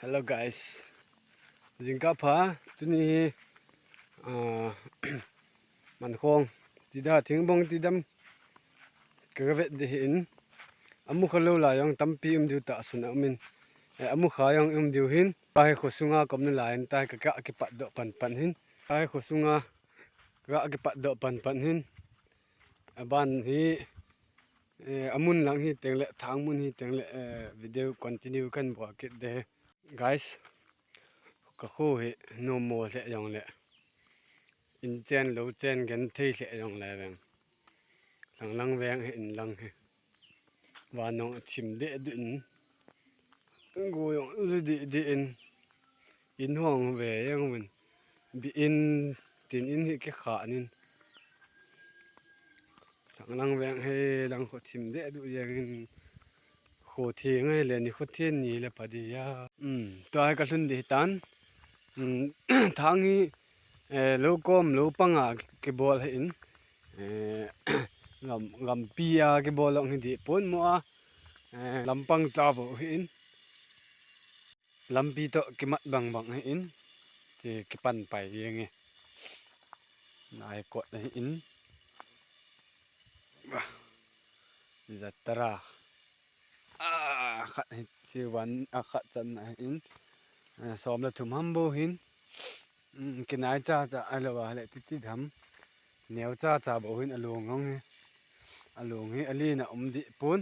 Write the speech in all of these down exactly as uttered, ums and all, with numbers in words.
Hello guys. Jingkah pha, tuni hi, ah, Mankhong, tida thingbong tidam, kagavet ding ahin, amukha lou lai jong tampi um diu tahsan aumin, eh, amukha jong um diu ahin, tahi khosunga kaumna lai in, tahi ka, kakipat doh panpan ahin, tahi khosunga kakipat doh panpan ahin, aban hi, eh, amun lang hiteng le, thang mun hiteng le, eh, video continue kan bol kit ding. Guys, kakho hi nommo lheh jongle, in chen lou chen genthei lheh jongle veng. Lhanglang veng hi inlang hi. Vannoi thim deh deh in. Go jong ju deh deh in. In hung ve jeng uvin. Bi in tin in hi kikha nin. Lhanglang veng hi lang kho thim deh deh jeng in. Kho theng ahile, nikho theng ni le pha ding a. Um, tua hi kalhun ding ahitan. Um, thang hi, eh, lou kom, lou panga kibol ahin. Eh, gam, gampi a kibol jong hi deh pon mo a. Eh, lampang cha bou ahin. Lampi toh kimat bang bang ahin. Che kipan pai jeng e. Nai kot ahin. Bah. Jatara. Ah, khat hi, chi van, ah, khat channa ahin. Ah, som le thum ham bou ahin. Um, kinai cha cha ahilou a le titi ham. Neo cha cha bou ahin along jong hi. Along hi alen a um deh pon.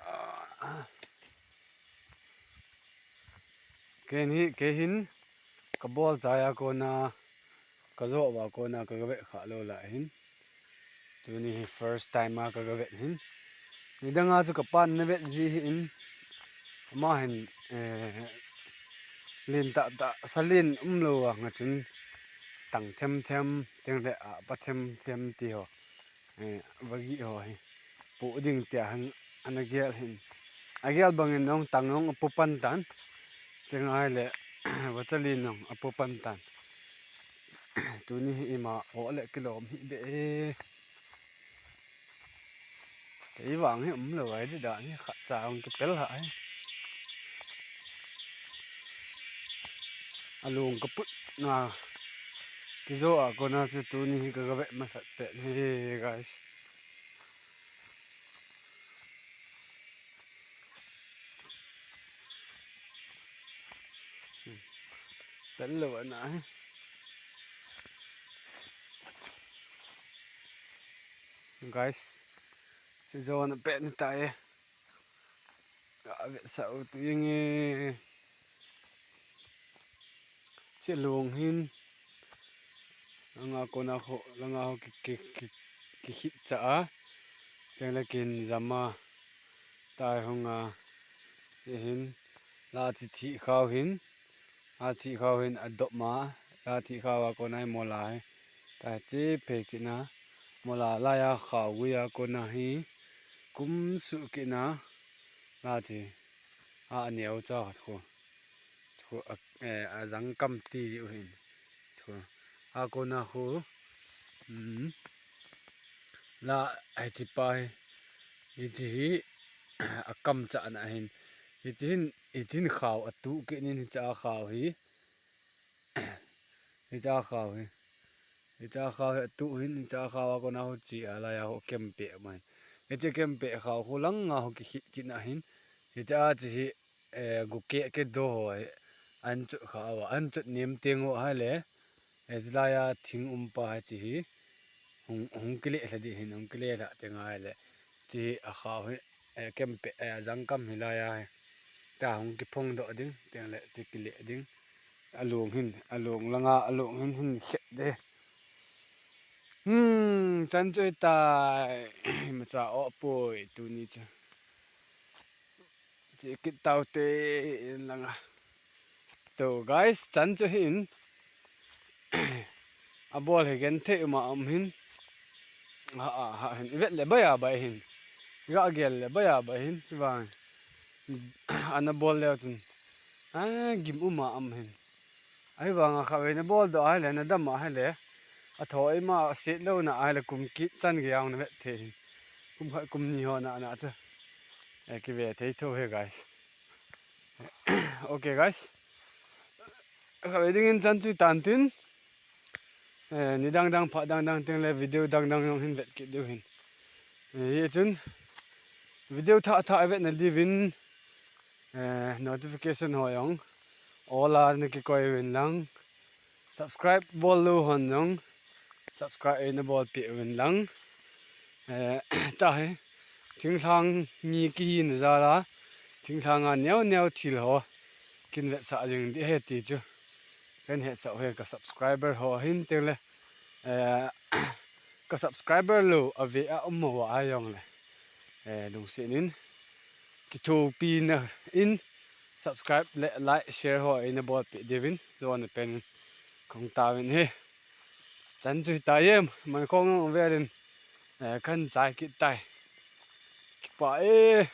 Ah. Ken hi, kei hin kabol chai a kona, kajoh uva kona kagavet kha lou lai ahin. Tuni hi first time a kagavet ahin. Nidang a chu kapan ana vet ji ahin. Ama hin, eh, len tah tah, sa len umlou a nga chun tang them them, teng le a pa them them ti ho. Eh, vagi ho hi. Pu ding tia hin ana gel ahin. Agel bangin jong tang jong apu pan tan. Teng ahile, vachalin jong apu pan tan. Tuni hi ima o le kilom hi be e. Kei vang hi umlou ai di dan hi khat cha hung kipel ha hi. Along kaput na kijoh a kona chu tuni hi kagavet masat pen hi guys. Tel lou ana hi. Guys, season apen tai. Kavetsah u tu jeng e. Che long hin. Langa kona kho, langa ho ki, ki, ki, kikhit cha a. Teng le kin jam a. Tai hung a. Che hin. La chi thi khao hin. La thi khao hin adop ma. La thi khao a kona hi mola hi. Ta che phei kit na. Mola laiya khao gui a kona hi. Kum suh kit na. La chi. A, aneo cha khu. Khu, a, eh, ajang kam ti ji u hin. Khu. A kona khu. Um. La, hiche pa hi. Hiche hi. Akam cha na hin. Hiche hin, hiche hin khao atu kit nin hiche a khao hi. Hiche a khao hi. Hiche a khao hi atu hin, hiche a khao a kona ho chi a laiya ho kempeh ma hin. Hiche kempeh khao khu langa ho kikhit kit na hin. Hiche a chi hi, eh, guke kedo ho hi. An chut khao a, an chut nem teng ho hi le. Hiche laiya thing um pa hi chi hi. Hung, hung kile lha di hin, hung kile lha teng hi le. Chi hi a khao hi. Eh, kempeh, eh, ajang kam hi laiya hi. Ta hung kiphong doh ding, teng le chi kile ding. Along hin, along langa, along hin hin khet de. Hmm, chan chu hitai, macha o poi, tuni chu. Chi kit tau te in langa. To guys, chan chu hin. Abol hi genthei um a um hin. Ha, ha, ha hin. Ivet le bai a bai hin. Iga gel le bai a bai hin. Hivang. Ana bol leu chun. A, gim um a um hin. Ahivang a kha ve na bol doh ahile, na dam ahile. Atho ima set lou na ahile kum kit chan gei a na vet thei hin. Kum khat kum ni ho na na chu. E kive thei tho he guys. Okay guys, khatvei dingin chan chu tan tin, eh, ni dang dang pha dang dang teng le video dang dang jong hin vet kit diu hin. Eh, hichun video thah thah vetna diuvin, eh, notification ho jong all a na kikoi uvin lang, subscribe bol lou hon jong subscribe eina bolpeh uvin lang. Eh, tahi, thinglhang mi kihina jal a, thinglhang a neo neo thil ho kin vetsah jing ding ahi ti chu kahin hetsah u ahi. Ka subscriber ho hin teng le, eh, ka subscriber lou a ve a um ho a jong le, eh, lungset in kithopina in subscribe le like share ho eina bolpeh diuvin jona pen in kong taovin ahi. Chan chu hitai e, maikhong jong vel in, eh, kahin chai kit tai. Kipah e.